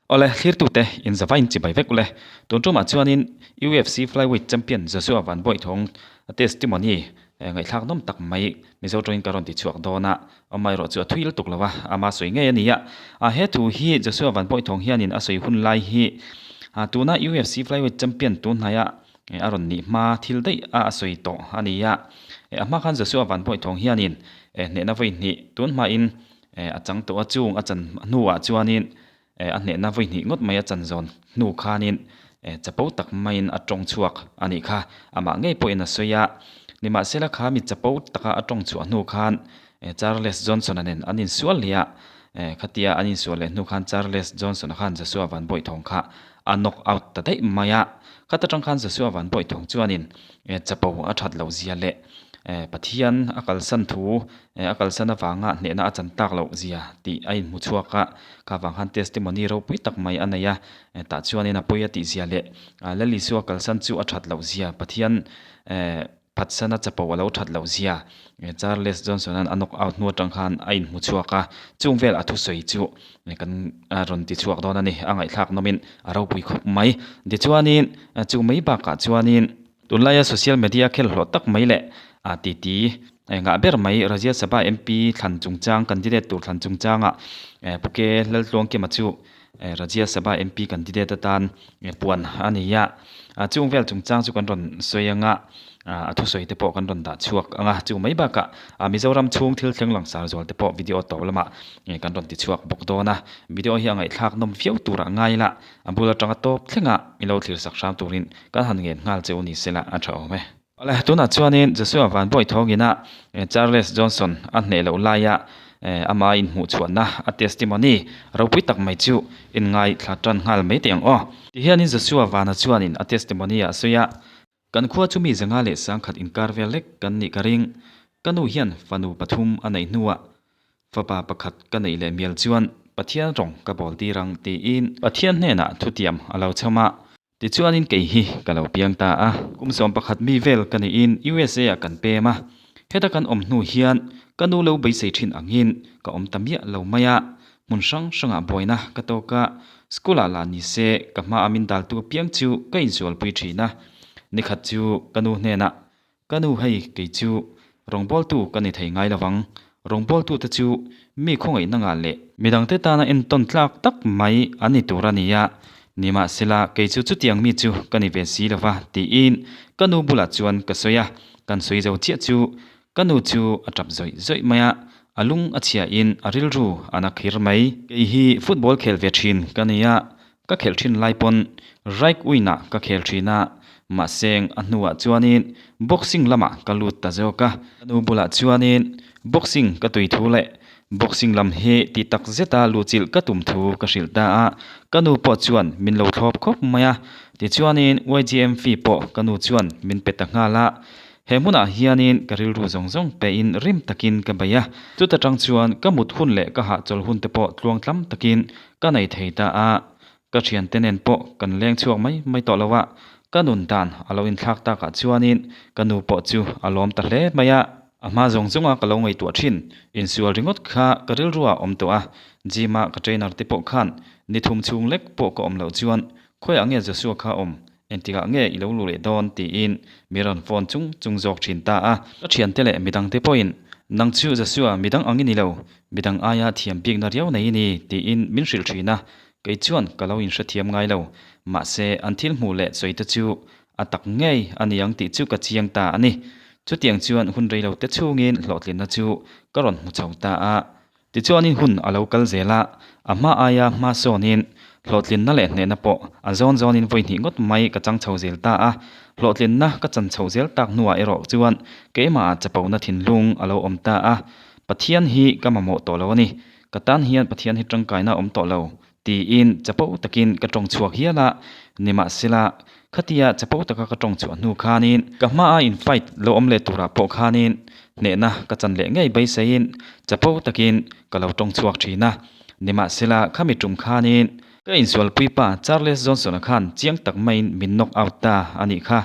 Awle, thlirtute in zava in chibai vek ule. Tun tumah chuanin UFC Flyweight Champion Joshua Van Bawihthawng testimony ngaihthlak nawm tak mai Mizo tawngin ka rawn ti chhuak dawn a, amaherawh chu a thui lutuk lo a, ama sawi ngei a ni a. He thu hi Joshua Van Bawihthawng hianin a sawi hun lai hi tuna UFC Flyweight Champion tun hnaia a rawn nih hma thil daih a a sawi tawh a ni a. A hma khan Joshua Van Bawihthawng hianin hnehna vawi hnih tun hmain a chang tawh a, chung a chan hnuah chuanin A hnehna vawi hnih ngawt mai a chan zawn hnu khanin chapo tak maiin a tawng chhuak a nih kha. Amah ngei pawhin a sawi a, nimahsela kha mi chapo taka a tawng chhuah hnu khan Charles Johnson-a nen an insual leh a, khatia an insual leh hnu khan Charles Johnson-a khan Joshua Van Bawihthawng kha a knock out ta daih mai a. Khata tang khan Joshua Van Bawihthawng chuanin chapo a that loh zia leh Pathian a kalsan thu a kalsan avanga hnehna a chan tak loh zia tih a inhmu chhuak a, kha vang khan testimony ropui tak mai a nei a, tah chuanin a pawi a tih zia leh Lal Isua kalsan chu a that loh zia, Pathian phatsana chapo a lo that loh zia Charles Johnson-a'n a knock out hnu atang khan a inhmu chhuak a, chung vel a thusawi chu kan rawn ti chhuak dawn a ni, a ngaihthlak nawmin a ropui khawp mai. Tichuanin chu mai bakah chuanin. Tunlaia social media khel hlawh tak mai leh titi ngah ber mai Rajya Sabha MP thlan chungchang candidate tur thlan chungchangah Pu K Laltluangkima chu Rajya Sabha MP candidate atan puan a ni a. Chung vel chungchang chu kan rawn sawi anga a thusawi te pawh kan rawn dah chhuak ang a. Chu mai bakah Mizoram chhung thil thleng langsar zual te pawh video tawp lamah kan rawn ti chhuak bawk dawn a. Video hi a ngaihthlak nawm viau turah ngai la a bul atanga tawp thlengah i lo thlir sak hram turin kan han ngen nghal che u ni sela a tha awm e. Awle, tunah chuanin Joshua Van Bawi thawngina Charles Johnson a hneh loh laia ama inhmuh chhuahna a testimony ropui tak mai chu inngaithla tan nghal mai teh ang aw. Tihianin Joshua Vana chuanin a testimony ah a sawi a, Kan khua chu mi zanga leh sangkhat inkar vel lek kan nih ka ring. Ka nu hian fanu pathum a neih hnuah fapa pakhat ka neih leh mial chuan Pathian rawng ka bawl tir ang tiin Pathian hnenah thutiam a lo chham a. Tichuanin kei hi ka lo piang ta a. Kum 11 mi vel ka niin USA ah kan pem a. Heta kan awm hnu hian ka nu lo beisei thin angin ka awm ta miah lo mai a. Hmun hrang hrangah buaina ka tawk a, school ah lah ni se ka hma a min daltu apiang chu ka insualpui thin a. Nikhat chu ka nu hnenah, Ka nu hei kei chu rawngbawltu ka ni thei ngai lovang, rawngbawltute chu mi khawngaihna ngah leh midangte tana entawn tlak tak mai an ni tur a ni a, nimahsela kei chu chutiang mi chu ka ni ve si lova tiin ka nu bulah chuan ka sawi a, kan sawi zo chiah chu Ka nu chu a tap zawih zawih mai a, a lung a chhia in a rilru a na khir mai. Kei hi football khel ve thin ka ni a, ka khelh thin lai pawn right wing ah ka khel thin a, mahse a hnuah chuanin boxing lamah ka lut ta zawk a. Ka nu bulah chuanin boxing ka tui thu leh boxing lam hi ti tak zeta luhchilh ka tum thu ka hrilh ta a, ka nu pawh chuan min lo thlawp khawp mai a. Tichuanin YGM fee pawh ka nu chuan min pe ta nghal a, He hmunah hianin ka rilru zawng zawng pehin rim takin ka bei a, chuta tang chuan ka mut hun leh ka hahchawl hun te pawh tluang tlam takin ka nei thei ta a, ka thiante nen pawh kan leng chhuak mai mai tawh lo a, ka nun dan a lo inthlak takah chuanin ka nu pawh chu a lawm ta hle mai a. A hma zawng zawnga ka lo ngaihtuah thin, insual ringawt kha ka rilrua awm tawh a, gym-a ka trainer te pawh khan ni thum chhung lek pawh ka awm loh chuan khawiah nge Joshua kha awm Engtikah nge i lo lu leh dawn? tiin mi rawn phone chung chung zawk thin ta a. Ka thiante leh midangte pawhin, Nang chu Joshua, midang ang i ni lo, midang aia thiam bikna riau nei i ni, tiin min hrilh thin a. Kei chuan ka lo inhrethiam ngai lo. Mahse, an thil hmuh leh sawi te chu a tak ngei a ni ang tih chu ka chiang ta a ni. Chutiang chuan hun rei lo te chhungin hlawhtlinna chu ka rawn hmu chho ta a. Tichuanin hun a lo kal zel a, a hma aia hma sawnin hlawhtlinna leh hnehna pawh a zawn zawnin vawi hnih ngawt mai ka chang chho zel ta a. Hlawhtlinna ka chan chho zel tak hnuah erawh chuan keimahah chapona thinlung a lo awm ta a, Pathian hi ka mamawh tawh lo a ni, ka tan hian Pathian hi tangkaina a awm tawh lo Tiin chapo takin ka tawng chhuak hial a, nimahsela khatia chapo taka ka tawng chhuah hnu khanin ka hmaa in fight lo awm leh turah pawh khanin hnehna ka chan leh ngei beiseiin chapo takin ka lo tawng chhuak thin a, nimahsela khami tum khanin ka insualpui pa Charles Johnson-a khan chiang tak maiin min knock out ta a nih kha.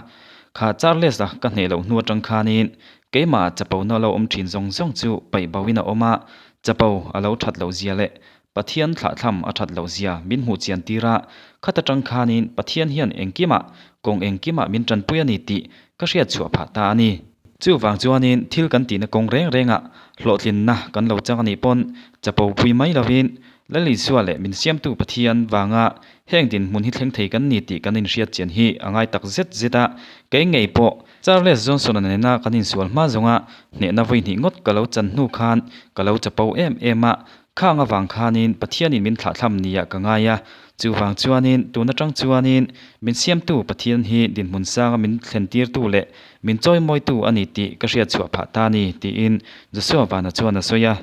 Kha Charles-a ka hneh loh hnu atang khanin keimah chapona lo awm thin zawng zawng chu paih boin a awm a, chapo a lo that loh zia leh. Pathian thlahthlam a that loh zia min hmuh chian tir a, khata tang khanin Pathian hian engkimah, kawng engkimah min tanpui a ni tih ka hriat chhuah phah ta a ni. Chuvang chuanin thil kan tihna kawng reng rengah hlawhtlinna kan lo chang a nih pawn chapo pui mai lovin Lal Isua leh min siamtu Pathian vanga heng dinhmun hi thleng thei kan ni tih kan inhriat chian hi a ngai tak zet zet a, kei ngei pawh Charles Johnson-a nena kan insual hma zawnga hnehna vawi hnih ngawt ka lo chan hnu khan ka lo chapo em em a, khang avang khanin Pathianin min thlahthlam niah ka ngai a, chuvang chuanin tun atang chuanin min siamtu Pathian hi dinhmun sanga min thlentirtu leh min chawimawitu a ni tih ka hriat chhuah phah ta a ni, tiin Joshua Vana chuan a sawi a.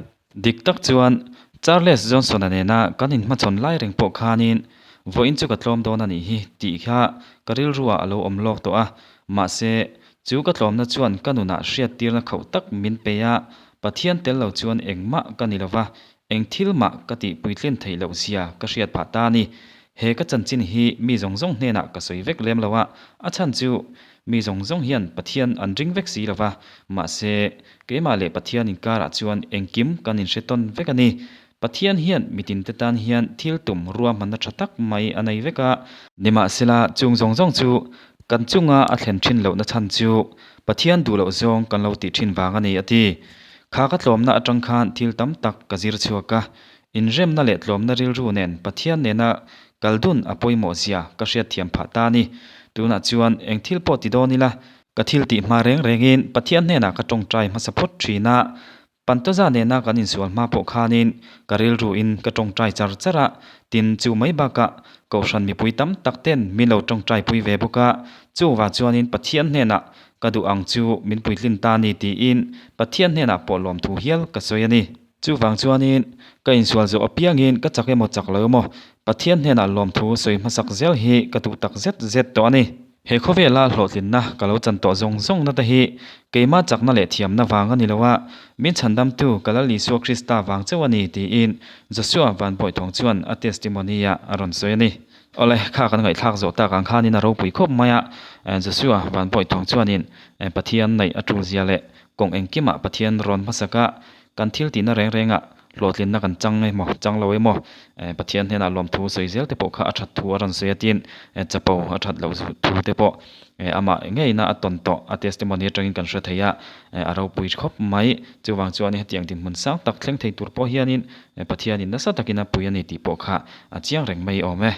Dik tak chuan Charles Johnson-a nena kan inhmachhawn lai reng pawh khanin vawiin chu ka tlawm dawn a nih hi tih kha ka rilruah a lo awm lawk tawh a, mahse chu ka tlawmna chuan ka nunah hriattirna khauh tak min pe a, Pathian tel lo chuan engmah ka ni lova, eng thil mah ka tih puitlin theih loh zia ka hriat phah ta a ni. He ka chanchin hi mi zawng zawng hnenah ka sawi vek lem lo a, a chhan chu Mi zawng zawng hian Pathian an ring vek si lova, mahse, keimah leh Pathian inkarah chuan engkim kan inhre tawn vek a ni. Pathian hian mitinte tan hian thil tum ruahmanna tha tak mai a nei vek a. Nimahsela, chung zawng zawng chu kan chunga a thlen thin lohna chhan chu Pathian duh loh zawng kan lo tih thin vang a ni, a ti. Kha ka tlawmna atang khan thil tam tak ka zir chhuak a, inremna leh tlawmna rilru nen Pathian nena Kal dun a pawimawh zia ka hriatthiam phah ta a ni. Tunah chuan eng thil pawh ti dawn ila, ka thil tih hma reng rengin Pathian hnenah ka tawngtai hmasa phawt thin a, Pantoja nena kan insual hma pawh khanin ka rilruin ka tawngtai char char a, tin chu mai bakah Kohhran mipui tam tak ten min lo tawngtai pui ve bawk a, chuvah chuanin Pathian hnenah ka duh ang chu min puitlin ta a ni tiin Pathian hnenah pawh lawmthu hial ka sawi a ni. Chuvang chuanin, ka insual zawh apiangin ka chak emaw chak lo emaw, Pathian hnenah lawmthu sawi hmasak zel hi ka duh tak zet zet tawh a ni. He khawvela hlawhtlinna ka lo chan tawh zawng zawngna te hi keimah chakna leh thiamna vang a ni lo a, min chhandamtu ka Lal Isua Krista vang chauh a ni tiin Joshua Vanbawihthawng chuan a testimony-ah a rawn sawi a ni. Awle, kha kan ngaihthlak zawh tak ang khanin a ropui khawp mai a, Joshua Vanbawihthawng chuanin Pathian neih a tul zia leh kawng engkimah Pathian rawn hmasaka Kan thil tihna reng rengah hlawhtlinna kan chang emaw, chang lo emaw, Pathian hnenah lawmthu sawi zel te pawh kha a that thu a rawn sawi a tin, chapo a that loh thu te pawh amah ngeina a tawn tawh a testimony atangin kan hre thei a, a ropui khawp mai. Chuvang chuan hetiang dinhmun sang tak thleng thei tur pawh hianin Pathianin nasa takin a pui a ni tih pawh kha a chiang reng mai awm e.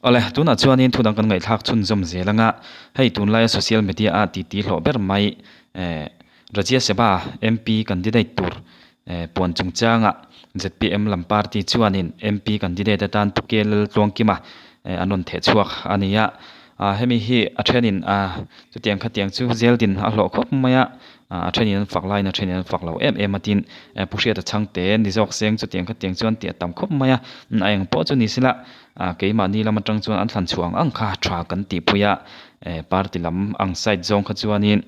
Awle, tunah chuanin thu dang kan ngaihthlak chhunzawm zel anga, hei tunlaia social media a titi hlawh ber mai eh Rajya Sabha MP candidate tur eh puan chungchanga zpm lam party chuanin MP candidate atan Pu K Laltluangkima eh an rawn theh chhuak a ni a, ah hemi hi a thenin ah chutiang khatiang chu zeldin a hlawh khawp mai a, A thenin an fak laiin a thenin an fak lo em em a tin Pu Hriata chhangte ni zawk seng chutiang khatiang chuan tih a tam khawp mai a, a eng pawh chu ni sela keimahni lam atang chuan an thlan chhuah ang ang kha tha kan tihpui a, party lam ang side zawng kha chuanin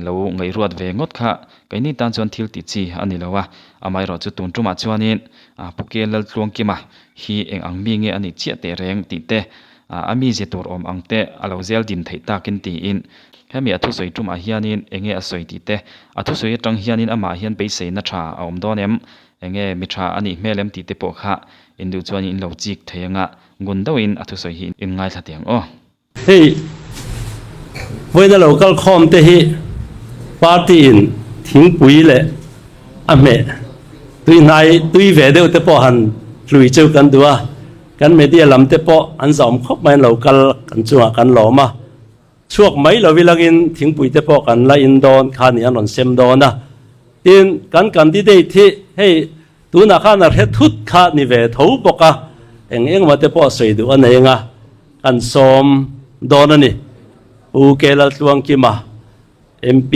lo ngaihruat ve ngawt kha keini tan chuan thil tih chi a ni lo a, amaherawh chu tun tumah chuanin Pu Ke Laltluangkima hi eng ang mi nge a nih chiah teh reng tih te A mizia tur awm ang te a lo zel din theih takin tiin hemi a thusawi tumah hianin enge a sawi tih te, a thusawi atang hianin amah hian beiseina tha a awm dawn em, enge mi tha a nih hmel em tih te pawh kha in duh chuan in lo chik thei anga ngun deuhin a thusawi hi in ngaithla teh ang aw. Hei vawiina lo kal khawm te hi party in thingpui leh a hmeh tui hnai tui ve deuh te pawh han hlui cheu kan duh a. Kan media lam te pawh an zawm khawp mai an lo kal kan chungah kan lawm a, chhuak mai lo ilangin thingpui te pawh kan la in dawn kha ni an rawn sem dawn a. Tin, kan candidate hi hei tunah khan a hre thut kha ni ve tho bawk a, eng engemaw te pawh sawi duh a nei anga kan sawm dawn a ni. Pu K Laltluangkima, MP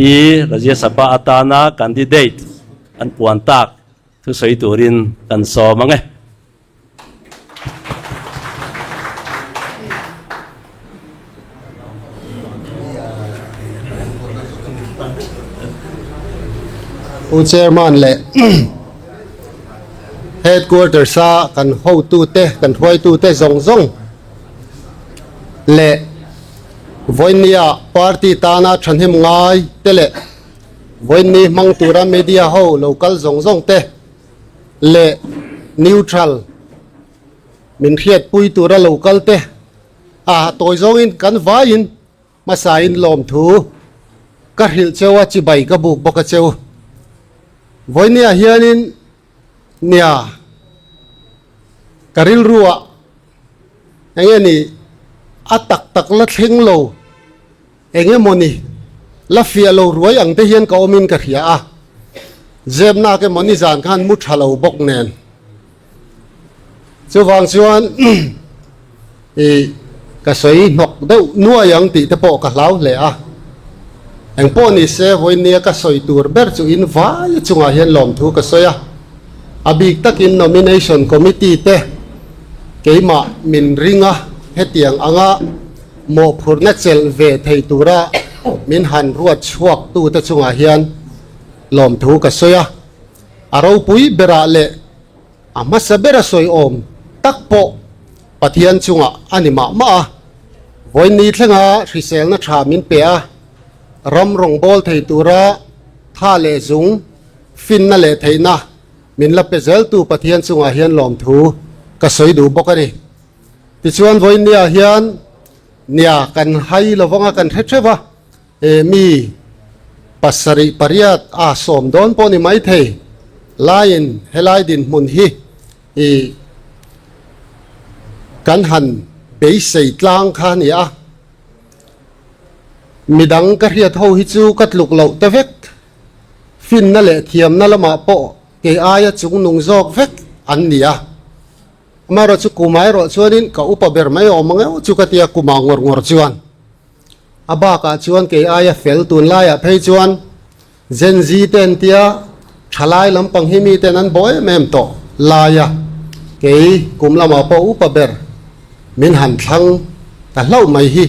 Rajya Sabha atana candidate an puan tak thusawi turin kan sawm ang e. Pu Chairman leh Headquarters a kan hotute kan hruaitute zawng zawng leh vawinia party tana thahnem ngai te leh vawiini hmang tura media ho lo kal zawng zawng te leh neutral. Min hriatpui tura lo kal te a tawi zawngin kan vaiin hmasain lawmthu ka hrilh cheu a, chibai ka buk bawk a cheu. Vawinia hianin nia ka rilruah eng nge ni a tak tak la thleng lo eng emawni la fiah lo ruai ang te hian ka awmin ka hria a, zepnak emaw nizan khan mu tha lo bawk nen. Chuvang chuan i ka sawi hnawk deuh nuai ang tih te pawh ka hlau hle a. Engpawh ni se vawinia ka sawi tur ber chu in vai chungah hian lawmthu ka sawi a. A bik takin nomination committee te keimah min ring a, hetiang anga mawhphurhna chelh ve thei tura min han ruat chhuak tute chungah hian lawmthu ka sawi a. A ropui berah leh a hmasa bera sawi awm tak pawh Pathian chungah a ni mah mah a. Vawiin thlenga hriselna tha min pe a, ram rawngbâwl thei tura tha leh zung, finna leh theihna min la pe zeltu Pathian chungah hian lawmthu ka sawi duh bawk a ni. Tichuan vawiin niah hian nia kan hai lovanga kan hre theuh a. He mi pasarih pariat a sawm dawn pawh ni maithei laiin helai dinhmun hi i kan han beisei tlang kha a ni a. Midang ka hriat ho hi chu ka tluk loh te vek, finna leh thiamna lamah pawh kei aia chungnung zawk vek an ni a. Amaherawhchu kum ah erawh chuanin ka upa ber mai awm ang eu chu ka tia kum ah ngawr ngawr chuan. A bakah chuan kei aia fel tunlaiah phei chuan Gen Z te an tia, thalai lampang hi miten an bawh em em tawh laia kei kum lamah pawh upa ber min han thlang ta hlauh mai hi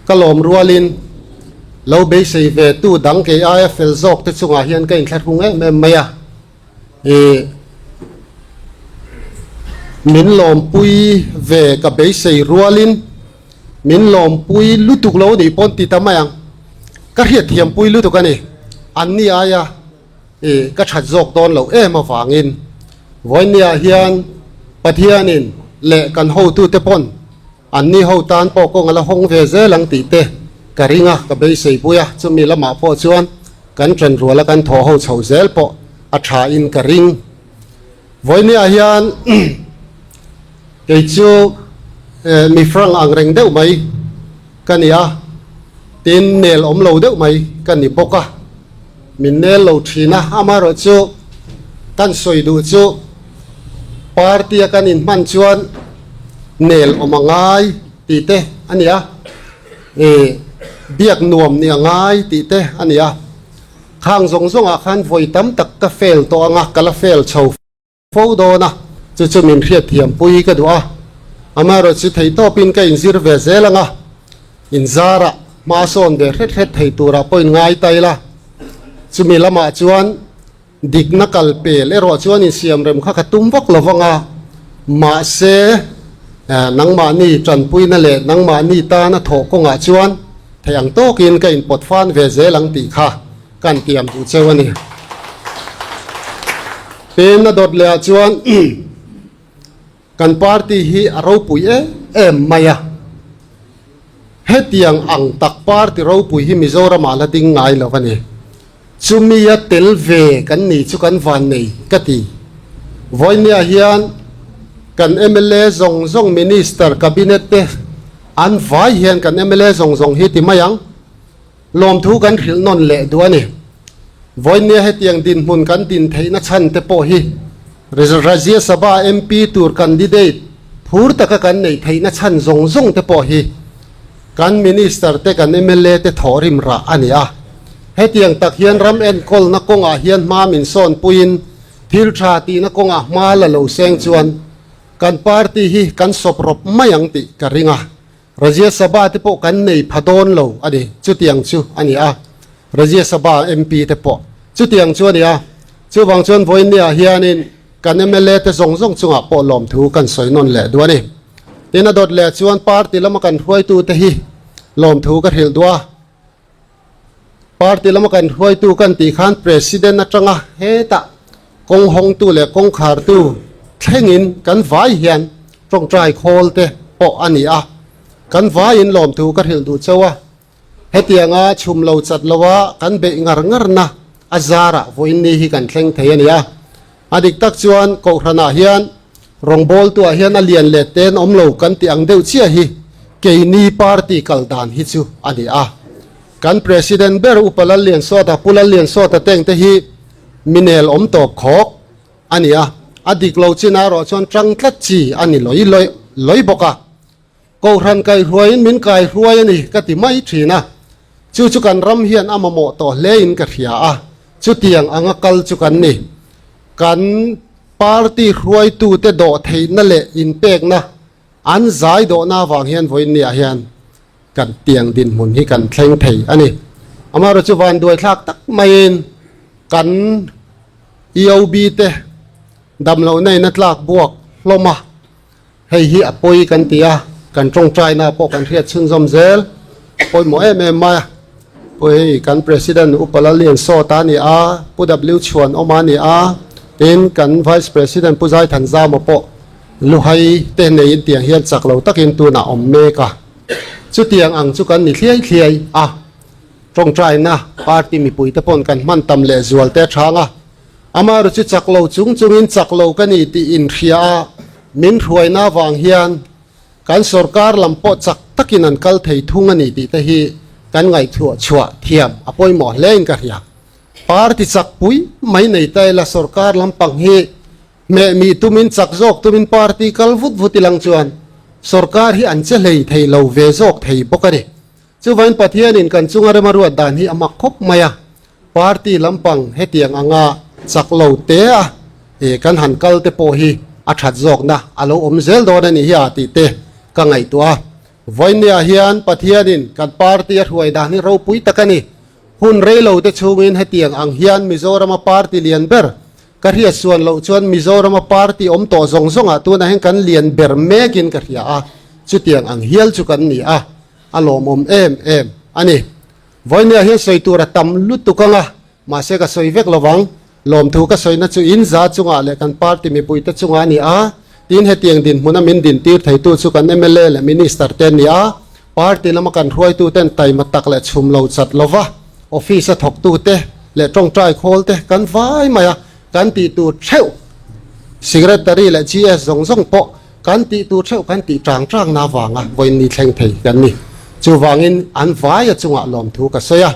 ka lawm rualin lo beisei ve tu dang kei aia fel zawk te chungah hian ka inthlahrung em em mai a. Ih, min lawmpui ve ka beisei rualin min lawmpui lutuk lo nih pawn ti ta mai ang. Ka hriatthiampui lutuk a ni. Anni aia ih ka that zawk dawn loh em avangin vawinia hian Pathianin leh kan hotute pawn anni ho tan pawh kawng a la hawng ve zel ang tih te ka ring a, ka beisei pui a, chumi lamah pawh chuan kan ṭan rual a kan thawh ho chho zel pawh a ṭha in ka ring. Vawinia hian kei chu mi frank ang reng deuh mai ka ni a, tin nel awm lo deuh mai ka ni bawk a, min nel lo ṭhin a, amaherawhchu kan sawi duh chu party a kan inhman chuan nel awm a ngai tih te a ni a, ih biak nuam nih a ngai tih te a ni a, khang zawng zawngah khan vawi tam tak ka fail tawh ang a, ka la fail chho fo dawn a, chu chu min hriatthiam pui ka duh a, amaherawhchu theihtawpin ka inzir ve zel ang a, inzarah hma sawn ve hret hret thei turah pawh inngai ta ila, chumi lamah chuan. Dikna kal pel erawh chuan insiamrem kha ka tum vak lo vang a, mahse nangmahni tanpuina leh nangmahni tana thawh kawngah chuan theih ang tawkin ka inpawt fan ve zel ang tih kha kan tiam duh cheu a ni. Tin, a dawt lehah chuan kan party hi a ropui em em mai a, hetiang ang tak party ropui hi Mizoramah la ding ngai lo a ni. Chumi a tel ve kan ni chu kan van nei ka ti. Vawinia hian kan mla zawng zawng Minister Cabinet te an vai hian kan mla zawng zawng hi ti mai ang. Lawmthu kan hrilh nawn leh duh a ni. Vawinia hetiang dinhmun kan din theihna chhan te pawh hi Rajya Sabha MP tur candidate phur taka kan neih theihna chhan zawng zawng te pawh hi Kan Minister te kan mla te thawhrim rah a ni a. Hetiang tak hian ram enkawlna kawngah hian hma min sawn puiin thil tha tihna kawngah hma la lo seng chuan kan party hi kan sawp rawp mai ang tih ka ring a. Rajya Sabha te pawh kan nei pha dawn lo a ni. Chutiang chu a ni a. Rajya Sabha MP te pawh chutiang chu a ni a. Chuvang chuan vawiinniah hianin kan mla te zawng zawng chungah pawh lawmthu kan sawi nawn leh duh a ni. Tin a dawt leh chuan party lama kan hruaitute hi lawmthu ka hrilh duh a, party lama kan hruaitu kan tih khan president atanga hetah kawng hawngtu leh kawngkhartu thlengin kan vai hian Tawngtai khawl te pawh a ni a, kan vaiin lawmthu ka hrilh duh chauh a, hetianga chhum lo chat loa kan beih ngar ngarna a zarah vawiin ni hi kan thleng thei a ni a. A dik tak chuan Kohhranah hian rawngbawltuah hian a lian leh ten awm lo kan tih ang deuh chiah hi keini party kal dan hi chu a ni a. Kan President ber Upa Lalliansawta, Pu Lalliansawta tengte hi minel awm tawp khawk a ni a, a dik lo chin erawh chuan tang tlat chi a ni lawih lawih lawih bawk a. Kohhran kaihruaiin min kaihruai a ni ka ti mai thin a, chu chu kan ram hian a mamawh tawh hlein ka hria a, chutiang anga kal chu kan ni. Kan party hruaitute dawh theihna leh inpekna an zai dawhna avang hian vawiinniah hian kan tiang dinhmun hi kan thleng thei a ni. Amaherawhchu chu vanduaithlak tak maiin kan EOB te damlohna in a tlak buak hlawm a, hei hi a pawi kan ti a, kan tawngtaina pawh kan hriat chhunzawm zel pawimawh em em mai a. Pu hei kan President Upa Lallian Sawta a ni a, Pu W Chhuanawma a ni a, tin kan Vice President Pu Zaithanzama pawh Luhai te neiin tiang hian chak lo takin tunah awm mek a. Chutiang ang chu kan ni thliai thliai a. Tawngtaina party mipui te pawn kan hman tam leh zual te a chhang a. Amaherawhchu chu chak lo chung chungin chak lo ka ni tih inhria a, min hruaina avang hian kan sorkar lam pawh chak takin an kal thei thung a ni tih te hi kan ngaihtuah chhuah thiam a pawimawh hle in ka hria. Party chak pui mai nei ta ila sorkar lampang hi Hmeh mi tumin chak zawk tumin party kal vut vut ilang chuan sorkar hi an che hlei thei lo ve zawk thei bawk a ni. Chuvain Pathianin kan chunga rema ruat dan hi a mak khawp mai a, party lampang hetiang anga chak lo te a e kan han kal te pawh hi a that zawkna a lo awm zel dawn a ni hi a tih te ka ngaihtuah a. Vawinia hian Pathianin kan party a hruai dan hi ropui tak a ni. Hun rei lo te chhungin hetiang ang hian Mizorama party lian ber Ka hriat suan loh chuan Mizorama party awm tawh zawng zawngah tunah hian kan lian ber mekin ka hria a, chutiang ang hial chu kan ni a, a lawmawm em em a ni. Vawinia hian sawi tur a tam lutuk ang a, mahse ka sawi vek lovang. Lawmthu ka sawina chu in za chungah leh kan party mipuite chungah a ni a, tin hetiang dinhmuna min dintir theitu chu kan mla leh minister te an ni a, party lama kan hruaituten taima tak leh chhum lo chat lova, Office a thawktute leh tawngtai khawlte kan vai mai a, kan tih tur theuh Secretary leh GS zawng zawng pawh kan tih tur theuh kan tih tang tang na avanga vawiin ni thleng thei kan ni. Chuvangin an vai a chungah lawmthu ka sawi a.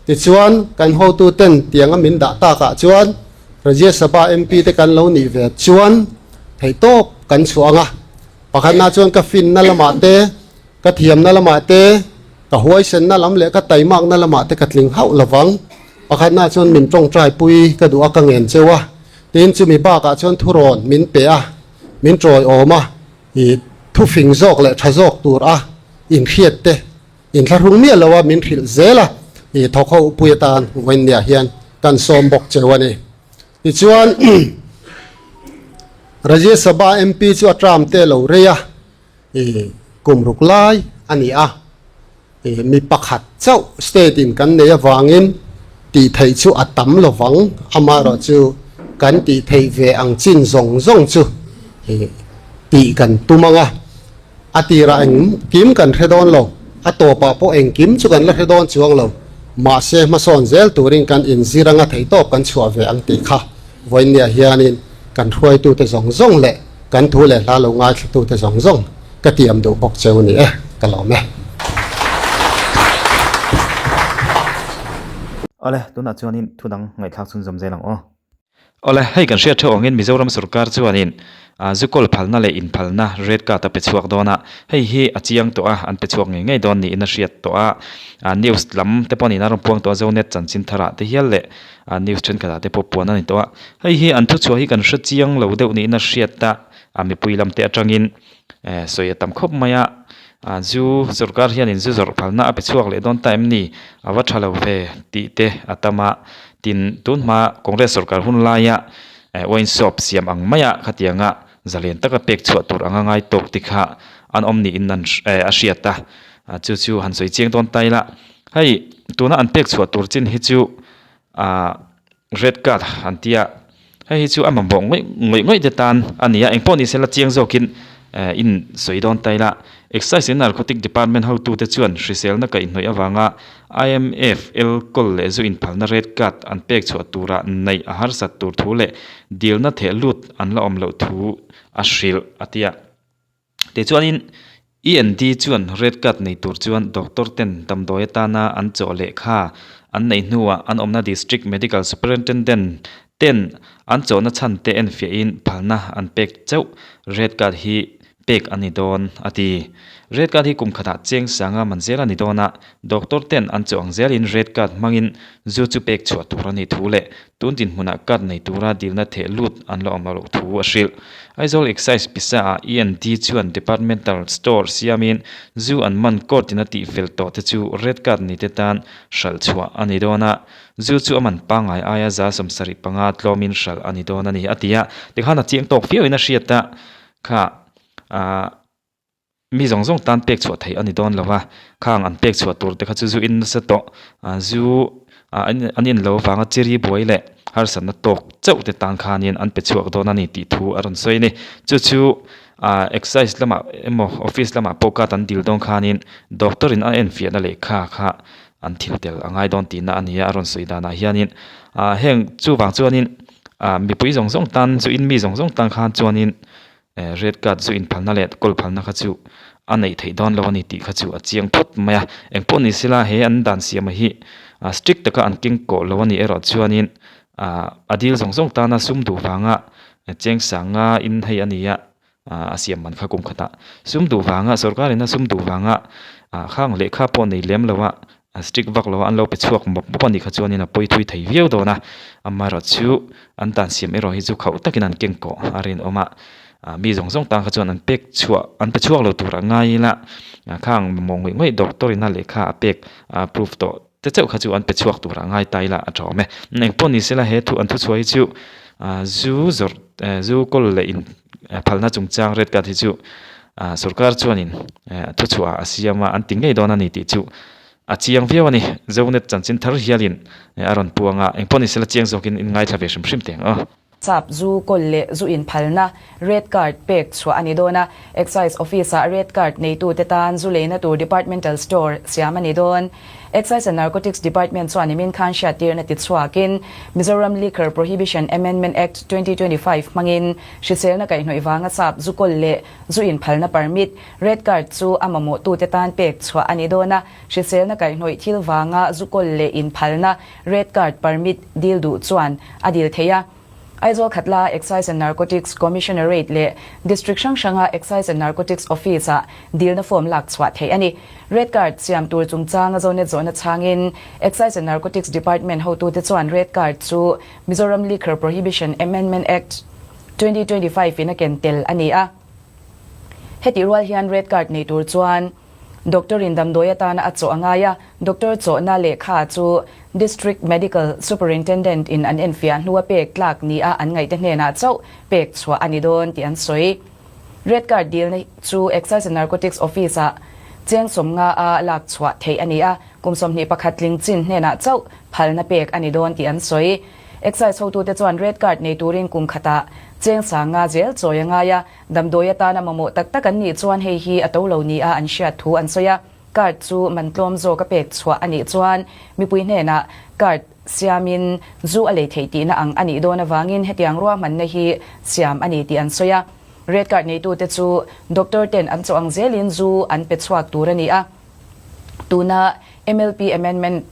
Tichuan kan hotuten tianga min dah takah chuan Rajya Sabha MP te kan lo nih ve chuan theihtawp kan chhuah ang a. Pakhatna chuan ka finna lamah te, ka thiamna lamah te, Ka huaisenna lam leh ka taimakna lamah te ka tling hauh lovang. Pakhatna chuan min tawngtai pui ka duh a, ka ngen cheu a. Tin, chumi bakah chuan thurawn min pe a, min tawiawm a, i thufing zawk leh tha zawk tur a inhriat te inthlahrung miah lo a min hrilh zel a, i thawk ho pui atan vawiinniah hian kan sawm bawk cheu a ni. Tichuan, Rajya Sabha MP chu a term te lo rei a. I kum ruk lai a ni a, i mi pakhat chauh state in kan nei avangin tih theih chu a tam lovang, amaherawh chu kan tih theih ve ang chin zawng zawng chu i tih kan tum ang a, a tirah engkim kan hre dawn lo, a tawpah pawh engkim chu kan la hre dawn chuang lo, mahse hmasawn zel turin kan inzir anga theihtawp kan chhuah ve ang tih kha vawiinniah hianin kan hruaitute zawng zawng leh Kan thu leh hla lo ngaithlatute zawng zawng ka tiam duh bawk cheu ni e, ka lawm e. Awle, tunah chuanin thu dang ngaihthlak chhunzawm zel ang aw. Awle, hei kan hriat theuh angin Mizoram sorkar chuanin zu kawl phalna leh inphalna red card a pe chhuak dawn a, hei hi a chiang tawh a, an pe chhuak ngei ngei dawn niin a hriat tawh a, news lam te pawh niin a rawn puang tawh a, Zonet chanchin tharah te hial leh A news thenkhatah te pawh puan a ni tawh a, hei hi an thuchhuah hi kan hre chiang lo deuh niin a hriat a, a mipui lam te atangin eh sawi a tam khawp mai a, ah zu sorkar hianin zu zawrh phalna a pe chhuak leh dawn ta em ni, a va tha lo ve tih te a tam a, tin tun hma Congress sorkar hun laia eh wine shop siam ang maia khatianga zalen taka pek chhuah tur anga ngai tawk te kha an awm niin an eh a hriat a, chu chu han sawi chiang dawn ta ila, hei tuna an pek chhuah tur chin hi chu. Ahh red card an tia hei hi chu a mamawh ngawih ngawih ngawih te tan a ni a engpawh ni sela chiang zawkin In sawi dawn ta ila, Excise and Narcotic Department hotute chuan hriselna kaihhnawih avanga IMFL kawl leh zu inphalna red card an pek chhuah tura neih a harsat tur thu leh dilna theh lut an la awm loh thu a hrilh a ti a. Tichuanin END chuan red card nei tur chuan doctor ten damdawi atana an chawh lehkha an neih hnuah an awmna District Medical Superintendent ten an chawhna chhan te enfiahin phalna an pek chauh red card hi pek a ni dawn a ti. Red card hi kum khatah cheng sanga man zel a ni dawn a, doctor ten an chawh ang zelin red card hmangin zu chu pek chhuah tur a nih thu leh Tun dinhmunah card nei tura dilna theh lut an la awm loh thu a hrilh. Aizawl Excise pisa-ah END chuan Departmental Store siamin zu an man court in a tihfel tawh te chu red card ni te tan hralh chhuah a ni dawn a, zu chu a man pangngai aia 75% tlawmin hralh a ni dawn a ni a ti a, tikhan a chiang tawk viauin a hriat a, kha ah. Mi zawng zawng tan pek chhuah theih a ni dawn lo a, khang an pek chhuah tur te kha chu zu in nasa tawh, zu an in lo vanga chiri buai leh harsatna tawk chauh te tan khanin an pe chhuak dawn a ni tih thu a rawn sawi a ni. Chu chu excise lamah emaw office lamah pawh card an dil dawn khanin doctor in a enfiahna lehkha kha an thil tel a ngai dawn tihna a ni a, a rawn sawi danah hianin heng chuvang chuanin mipui zawng zawng tan zu in mi zawng zawng tan khan chuanin Red card chu inphalna leh kawl phalna kha chu a neih theih dawn lo a ni tih kha chu a chiang phawt mai a. Engpawh ni sela he an dan siam hi strict taka an keng kawh lo a nih erawh chuanin a dil zawng zawng tana sum duh vanga cheng sanga in hei a ni a, a siam man kha kum khatah sum duh vanga sorkar ina sum duh vanga khang lehkha pawh nei lem lo a A strict vak lo a, an lo pe chhuak mawp mawp a nih kha chuanin a pawi thui thei viau dawn a, amaherawhchu an tan siam erawh hi chu khauh takin an keng kawh a rinawm a, mi zawng zawng tan kha chuan an pek chhuah an pe chhuak lo tur a ngai ila khang mamawh ngawih ngawih doctor in a lehkha a pek proof tawh te chauh kha chu an pe chhuak tur a ngai ta ila a tha awm e. Engpawh ni sela he thu an thuchhuah hi chu zu zawrh zu kawl leh in phalna chungchang red card hi chu Sorkar chuanin thuchhuah a siam a, an ti ngei dawn a ni tih chu a chiang viau a ni. Zonet chanchin thar hialin a rawn puang a, engpawh ni sela chiang zawkin in ngaithla ve hrim hrim teh ang aw. Chap zu kawl leh zu inphalna red card pek chhuah a ni dawn a, Excise Office-ah red card neitute tan zu leina tur departmental store siam a ni dawn. Excise and Narcotics Department chuan nimin khan hriattirna tichhuakin Mizoram Liquor Prohibition Amendment Act 2025 hmangin Hriselna kaihhnawih vanga sap zu kawl leh zu inphalna permit, red card, chu a mamawhtute tan pek chhuah a ni dawn a. Hriselna kaihhnawih thil vanga zu kawl leh inphalna, red card, permit dil duh chuan a dil thei a. Aizawl Khatla Excise and Narcotics Commissionerate leh District hrang hranga Excise and Narcotics Office-ah dilna form lak chhuah theih a ni. Red card siam tur chungchanga Zonet zawhna chhangin Excise and Narcotics Department hotute chuan red card chu Mizoram Liquor Prohibition Amendment Act, 2025 in a ken tel a ni a. Hetih rual hian red card nei tur chuan doctor in damdawi atana a chawh a ngai a, doctor chawhna lehkha chu District Medical Superintendent in an enfiah hnua pek tlak ni a an ngaihte hnenah chauh pek chhuah a ni dawn tih an sawi. Red card dilna chu Excise and Narcotics Office ah cheng 50 a lak chhuah theih a ni a, kum 21 tling chin hnenah chauh phalna pek a ni dawn tih an sawi. Excise hotute chuan red card nei turin kum khatah cheng 50 zel chawi a ngai a, damdawi atana mamawh tak tak an nih chuan hei hi a to lo nia an hriat thu an sawi a, card chu man tlawm zawk a pek chhuah a nih chuan mipui hnenah card siamin zu a lei theih tihna ang a nih dawn avangin hetiang ruahmanna hi siam a ni tih an sawi a. Red card neitute chu doctor ten an chawh ang zelin zu an pe chhuak tur a ni a. Tuna MLP Amendment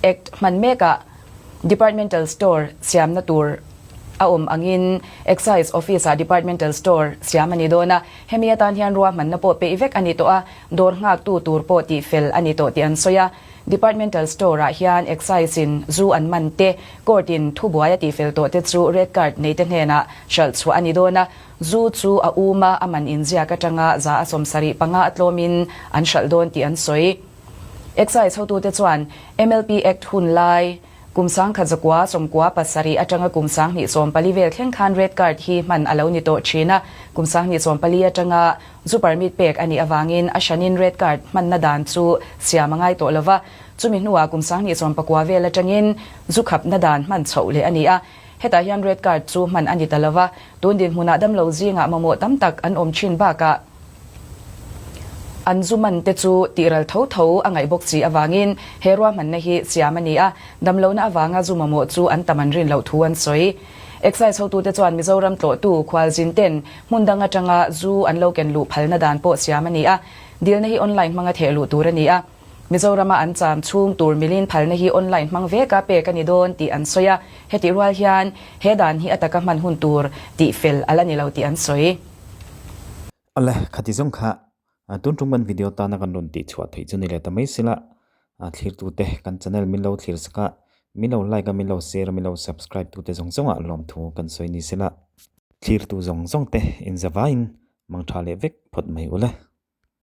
Act hman mekah Departmental Store siamna tur a awm angin Excise Office-ah Departmental Store siam a ni dawn a, hemi atan hian ruahmanna pawh peih vek a ni tawh a, dawr nghaktu tur pawh tihfel a ni tawh tih an sawi a. Departmental Store-ah hian Excise-in zu an man te, Court-in thubuai a tihfel tawh te chu Red Card neite hnenah hralh chhuah a ni dawn a. Zu chu a um a, a man inziak atanga 75% a tlawmin an hralh dawn tih an sawi. Excise hotute chuan MLP Act hun lai kum 1997 atanga kum 2014 vel thleng khan red card hi hman a lo ni tawh thin a, kum 2014 atanga zu permit pek a nih avangin a hranin red card hmanna dan chu siam a ngai tawh lova, chumi hnuah kum 2019 vel atangin zu khapna dan hman chhoh leh a ni a. Hetah hian red card chu hman a ni ta lova, tun dinhmunah damlo zingah mamawh tam tak an awm thin bakah. An zu man te chu tihral tho tho a ngaih bawk si avangin he ruahmanna hi siam a ni a, damlohna avanga zu mamawh chu an tam an rin loh thu an sawi. Excise hotute chuan Mizoram tlawhtu khualzin ten hmun dang atanga zu an lo ken luh phalna dan pawh siam a ni a, dilna hi online hmanga theh luh tur a ni a. Mizorama an cham chhung tur milin phalna hi online hmang veka pek a ni dawn tih an sawi a, hetih rual hian he dan hi a taka hman hun tur tih fel a la ni lo tih an sawi. Awle, khati zawng kha tun tum kan video tana kan rawn tih chhuah theih chu ni leh ta mai sela, thlirtute kan channel min lo thlir sak a, min lo like a, min lo share a, min lo subscribe tute zawng zawngah lawmthu kan sawi ni sela. Thlirtu zawng zawng te inzavaiin mangtha leh vek phawt mai ule.